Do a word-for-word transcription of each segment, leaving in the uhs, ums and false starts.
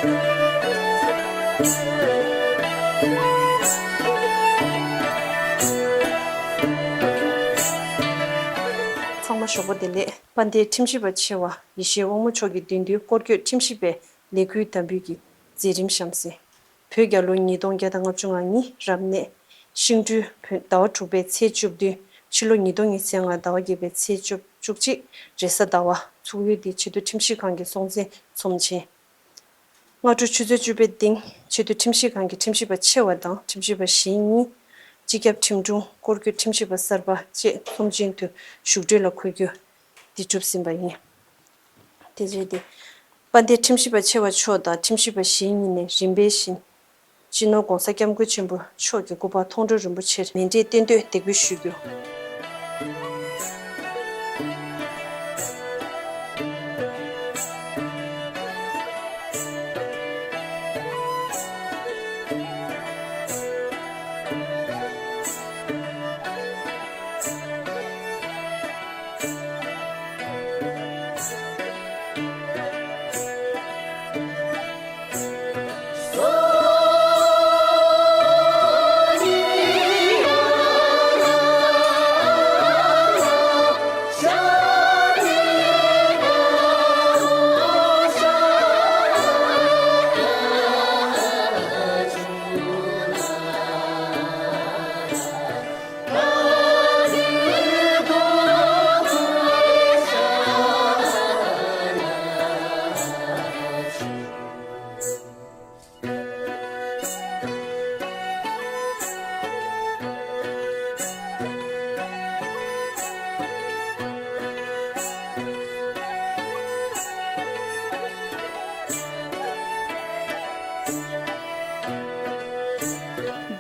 ཚང་མ་ཞོགས་པ་བདེ་ལེགས། དཔལ་ལྡན་ཁྲིམས་ཞིབ་པ་ཆེ་བ་ཡེ་ཤེས་དབང་མོ་མཆོག་གིས་འདོན་དུས། སྐོར་སྐྱོད་ཁྲིམས་ཞིབ་པའི་ལས་འགུལ་དམ་འབུལ་གྱི་མཛད་རིམ་གཤམ་གསལ། བོད་རྒྱལ་ལོ་ཉིས་སྟོང་བརྒྱ་དང་ལྔ་བཅུ་ང་གཉིས་རབ་གནས་ཤིང་སྦྲུལ་བོད་ཟླ་བ་དྲུག་པའི་ཚེས་བཅུ་བདུན། ཕྱི་ལོ་ཉིས་སྟོང་ཉི་ཤུ་རྩ་ལྔ་ཟླ་བ་བརྒྱད་པའི་ཚེས་བཅུ་བཅུ་གཅིག་རེས་གཟའ་ཟླ་བ། ཚོགས་ཡུལ་འདི་ཆེས་མཐོའི་ཁྲིམས་ཞིབ་ཁང་གི་སྲོང་བཙན་ཚོམས་ཆེན། སྔ་དྲོ་ཆུ་ཚོད་བཅུ་པའི་སྟེང་ཆེས་མཐོའི་ཁྲིམས་ཞིབ་ཁང་གི་ཁྲིམས་ཞིབ་པ་ཆེ་བ་དང་ཁྲིམས་ཞིབ་པ་གཞན་གཉིས། སྤྱི་ཁྱབ་ཁྲིམས་དྲུང་། སྐོར་སྐྱོད་ཁྲིམས་ཞིབ་པ་གསར་པ་བཅས་ཚོམས་ཆེན་དུ་བཞུགས་གྲལ་ལ་འཁོད་རྒྱུ་འདི་གྲུབ་ཟིན་པ་ཡིན། དེ་རྗེས་ཏེ། དཔལ་ལྡན་ཁྲིམས་ཞིབ་པ་ཆེ་བ་མཆོག་དང་ཁྲིམས་ཞིབ་པ་གཞན་གཉིས་ནས་རིམ་པས་བཞིན། སྤྱི་ནོར་༧གོང་ས་༧སྐྱབས་མགོན་ཆེན་པོ་མཆོག་གི་སྐུ་པར་མཐོང་གྲོལ་རིན་པོ་ཆེར་མཎྜལ་རྟེན་འབྲེལ་འདེགས་འབུལ་ཞུ་རྒྱུ།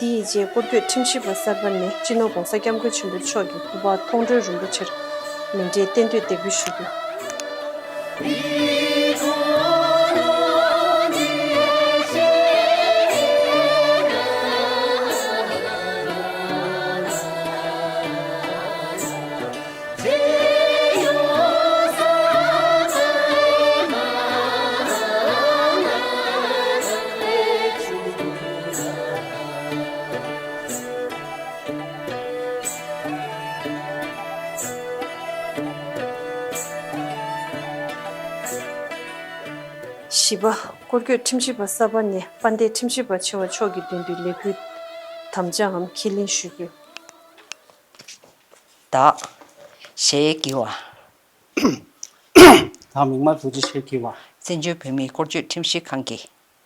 འདི་ཡི་རྗེས་སྐོར་སྐྱོད་ཁྲིམས་ཞིབ་པ་གསར་པ་ནས་སྤྱི་ནོར་༧གོང་ས་༧སྐྱབས་མགོན་ཆེན་པོ་མཆོག་གི་སྐུ་པར་མཐོང་གྲོལ་རིན་པོ་ཆེར་མཎྜལ་རྟེན་འབྲེལ་འདེགས་འབུལ་ཞུ་རྒྱུ། བཞི་པ། སྐོར་སྐྱོད་ཁྲིམས་ཞིབ་པ་གསར་པ་ནས་དཔལ་ལྡན་ཁྲིམས་ཞིབ་པ་ཆེ་བ་མཆོག་གིས་འདོན་དུས་ལས་འགུལ་དམ་བཅའམ་ཁས་ལེན་ཞུ་རྒྱུ། བདག་ཞེས་བགྱི་བ། བདག་མིང་མ་རྡོ་རྗེ་ཞེས་བགྱི་བ། བཙན་བྱོལ་བོད་མིའི་སྐོར་སྐྱོད་ཁྲིམས་ཞིབ་ཁང་གི།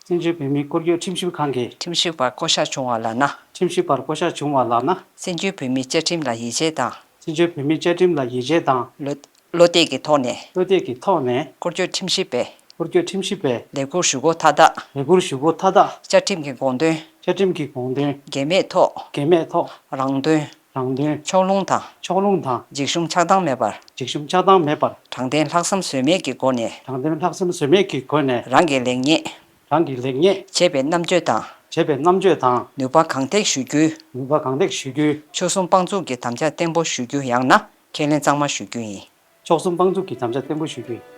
བཙན་བྱོལ་བོད་མིའི་སྐོར་སྐྱོད་ཁྲིམས་ཞིབ་ཁང་གི། ཁྲིམས་ཞིབ་པར་བསྐོ་གཞག་བྱུང་བ་ལགས་ན། ཁྲིམས་ཞིབ་པར་བསྐོ་གཞག་བྱུང་བ་ལགས་ན། བཙན་བྱོལ་བོད་མིའི་བཅའ་ཁྲིམས་ལ་ཡིད་ཆེས་དང་། བཙན་བྱོལ་བོད་མིའི་བཅའ་ཁྲིམས་ལ་ཡིད་ཆེས་དང་། བློ་བློ་གཏད་ཀྱི་ཐོག་ནས། བློ་གཏད་ཀྱི་ཐོག་ནས། སྐོར་སྐྱོད་ཁྲིམས་ཞིབ་པའི། སྐོར་སྐྱོད་ཁྲིམས་ཞིབ་པའི། ལས་འཁུར་ཞུ་སྒོ་མཐའ་དག་ལས་འཁུར་ཞུ་སྒོ་མཐའ་དག་བཅའ་ཁྲིམས་ཀྱི་དགོངས་དོན། བཅའ་ཁྲིམས་ཀྱི་དགོངས་དོན། འགལ་མེད་ཐོག་འགལ་མེད་ཐོག་རང་དོན། རང་དོན། ཕྱོགས་ལྷུང་དང་། ཕྱོགས་ལྷུང་དང་། འཇིགས་ཞུམ་ཆགས་སྡང་མེད་པར། འཇིགས་ཞུམ་ཆགས་སྡང་མེད་པར། དྲང་བདེན་ལྷག་བསམ་ཟོལ་མེད་ཀྱི་སྒོ་ནས། དྲང་བདེན་ལྷག་བསམ་ཟོལ་མེད་ཀྱི་སྒོ་ནས། རང་གི་ལེགས་ཉེས། རང་གི་ལེགས་ཉེས། བྱས་པའི་རྣམ་དཔྱོད་དང་། བྱས་པའི་རྣམ་དཔྱོད་དང་། ནུས་པ་གང་ཐེག་ཞུ་རྒྱུའི། ནུས་པ་གང་ཐེག་ཞུ་རྒྱུའི། ཆོལ་གསུམ་དཔང་བཙུགས་ཀྱི་དམ་བཅའ་བརྟན་པོ་ཞུ་རྒྱུ་ཡང་ན་ཁས་ལེན་གཙང་མ་ཞུ་རྒྱུ་ཡིན། ཆོལ་གསུམ་དཔང་བཙུགས་ཀྱི་དམ་བཅའ་བརྟན་པོ་ཞུ་རྒྱུ་ཡིན།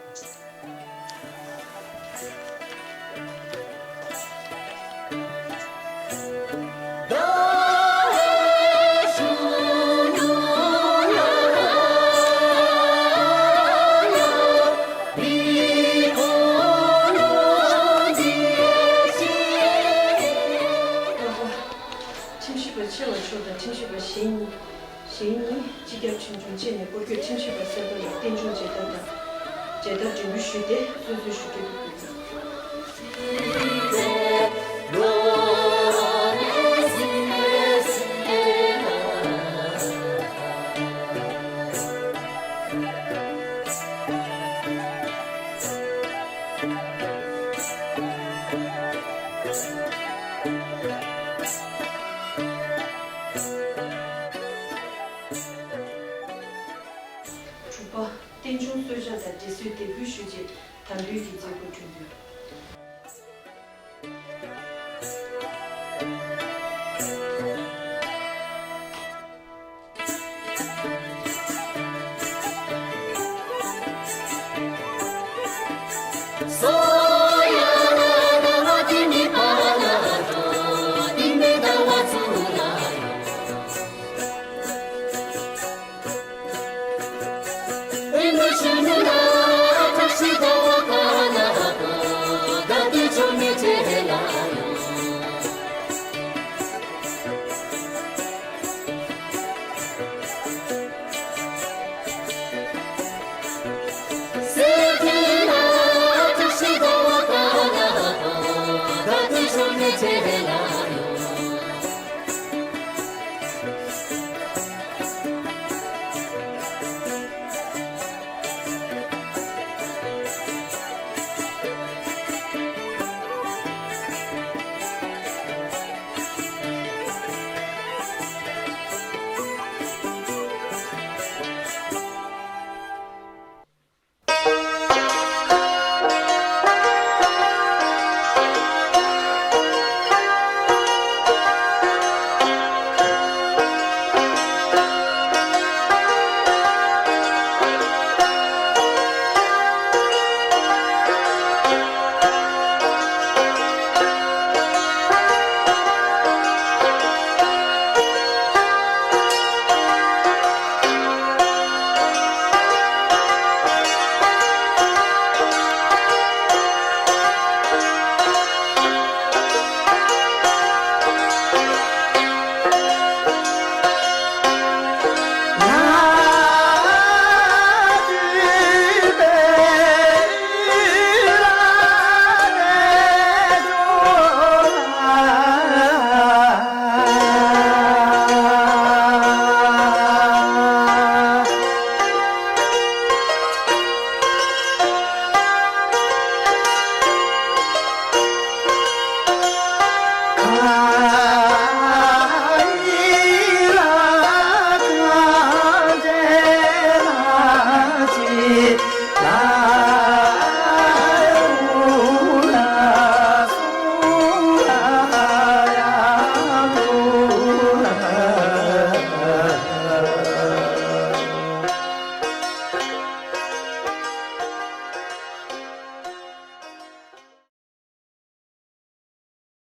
ཁྲིམས་ཞིབ་པ་ཆེ་བ་མཆོག་དང་ཁྲིམས་ཞིབ་པ་གཞན་གཉིས། གཞན་གཉིས་སྤྱི་ཁྱབ་ཁྲིམས་དྲུང་བཅས་ནས་སྐོར་སྐྱོད་ཁྲིམས་ཞིབ་པ་གསར་པ་ལ་རྟེན་འབྱུང་མཇལ་དར་དང་། མཇལ་དར་འབྲས་བུ་ཞུས་ཏེ་གསོལ་ཚོགས་ཞུ་སྐྱོད་དུ་ཕུལ་ཡོད། དྲུག་པ། རྟེན་འབྱུང་གསོལ་ཇ་དང་འབྲས་གསོལ་འདེགས་འབུལ་ཞུ་ཆེད་དམ་འབུལ་གྱི་མཛད་སྒོ་གྲོལ་ཡོད།